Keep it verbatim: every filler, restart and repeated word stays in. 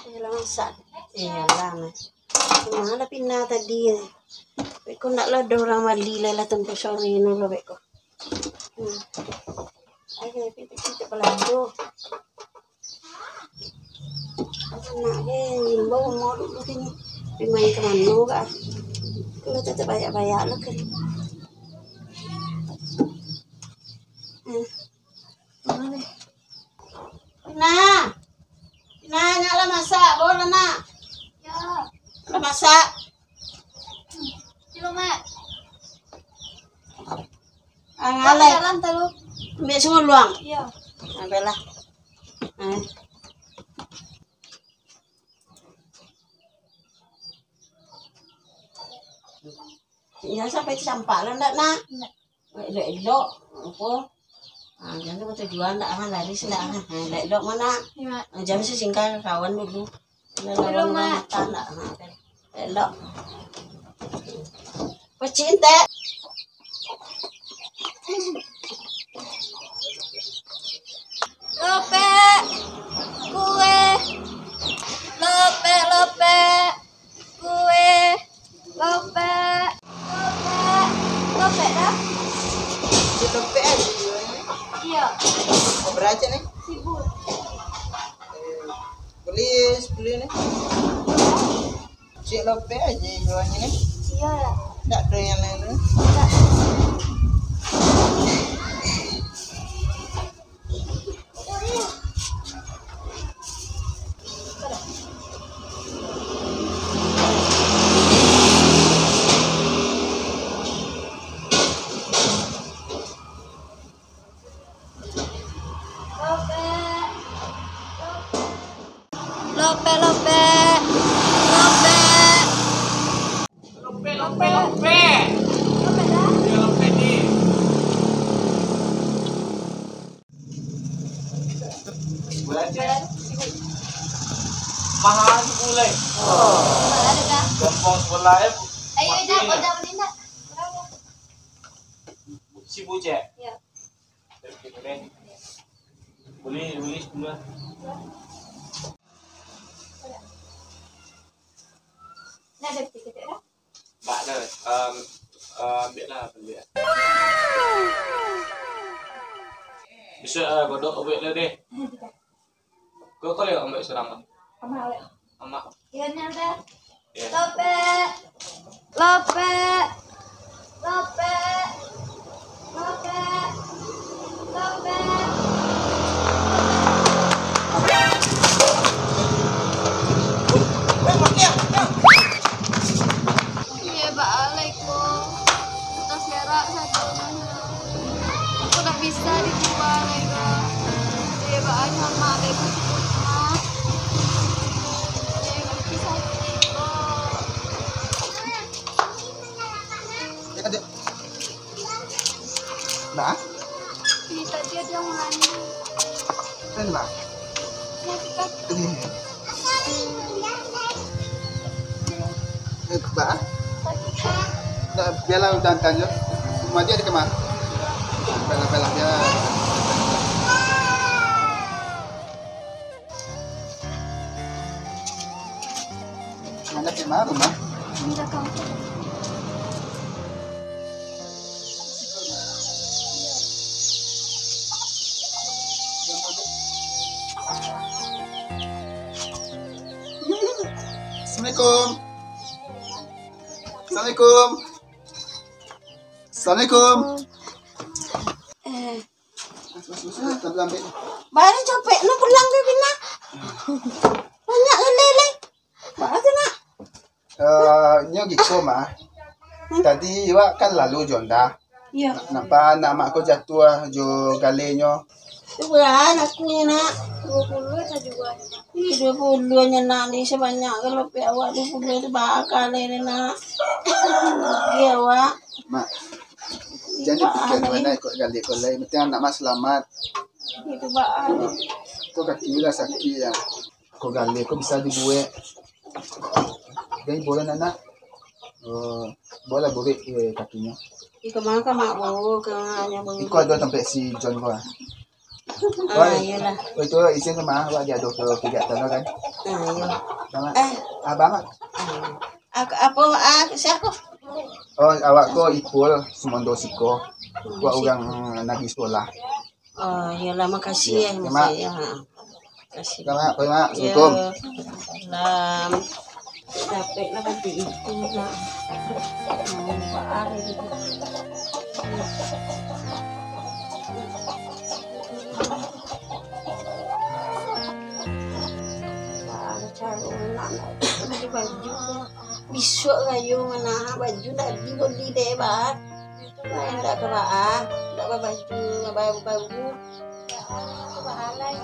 Eh, lah masak. Eh, alah, nah. Kama lah pindah tadi, eh? Beko ndak lah ado urang bali lai lah, tantu sore no lah beko. Hmm. Ayo, pintu-pintu balando. Anak ge, imbau umur dulu kini. Pai main ka mano ka? Kalau tetap bayak-bayak lah kan. Hmm. Nah. Nah, nyak lah masak, bo lah, nak. Yo. Lah masak. Silo, Mak. Ah, ngalai. Dalam talu. Ambiak singoluang. Iyo. Ambiak lah. Ah. Jan sampai tacampak lah, ndak, nak? Ndak. Elok-elok, apo? Ah, jan tu tujuan ndak, ah, laris ndak, ah. Ah, elok-elok mah, nak? Iyo, Mak. Ah, jan sasingkal kawan dulu. Elok, Mak. Mata ndak, ah, elok. Pacik entek. Lopek, kue, lopek, lopek. Kue, lopek, lopek, lopek dah. Cik lopek aja jualnya. Iyo. Berapa ni? Saribu. Eh, beli sepuluh ni. Cik lopek aja jualnya ni. Iyo lah. Ndak ada yang lain tu? Ndak. Lopek, lopek, lopek. Lopek, lopek, lopek. Lopek dah. Iyo, lopek ni. Berapa? Mahal sepuluh. Mahal dah. Gampang sebelah, eh. Ayo, mati dah, dah. Saribu, Cek? Iyo. Boleh, boleh sepuluh lah. Dah ada tiket dah? Bak dah. Em, em, ambiak lah, ambiak. Bisa, ah, godok ambiak lah deh. Kau, kau lihat ambiak surang, Bang? Ambiak. Amak. Iyo, nyo dah. Iyo. Lopek. Lopek. Lopek. Lopek. Lopek. Iyo, baalai ko. Kito serak sajo. Aku ndak bisa dijual lai ko. Iyo, baalai, Mak, lai ko cukuik mah. Iyo, kaki sakik ko. Adik. Nah. Ih, tadi ada yang mandi. Kan, Mak? Ya, kita Eh. Eh, Mak? Dah, biarlah udah antan je. Rumah dia di kamar. Biarlah, biarlah, biarlah. Mana ke mana rumah? Minta kampung. Assalamualaikum. Assalamualaikum. Assalamualaikum. Eh, Masuk, masuk, masuk. Sambil ambil. Baru capek, no pulang ke Bina. Banyak lele, lele. Baru tu nak. Eh, nyo giko, Mah. Tadi awak kan lalu jo Honda. Iya. Nampak anak mak ko jatuah jo galenyo. Tu berapa lakunyo, nak? Dua puluh sajo, Wan. Ih, dua puluh nyo, nak. Di sabanyak kalau pek awak dua puluh tu bakal ni, nak. Rugi awak. Mak, jan dipikir tu, nak, ikut galik ko lai. Penting anak mak selamat. Itu baa. Ko kaki lah sakit ya. Ko galik ko bisa dibuek. Jadi boleh, nak. Oh, boleh buek kakinyo. Iko mah ka mak bo, ka nyo bo. Iko ado tampek si John ko. Ah, iyolah. Oh, itu izin sama awak dia ado ke tiga tanah kan? Ah, iyo. Sama. Eh. Abang, Mak. Ah. Aku, apa, ah, siapa? Oh, awak ko Ipul, Sumondo siko. Wak urang nagih sekolah. Oh, iyolah, makasih ya, makasih ya. Ha. Makasih. Sama, Mak. Assalamualaikum. Yo. Salam. Capek lah kaki itu, nak. Mau baar gitu. Baar caro nak beli baju. Bisuak rayo manahan baju ndak bali dek, Bah. Ndak ka baa, ndak babaju, ndak baru-baru. Baa, tu bahalai.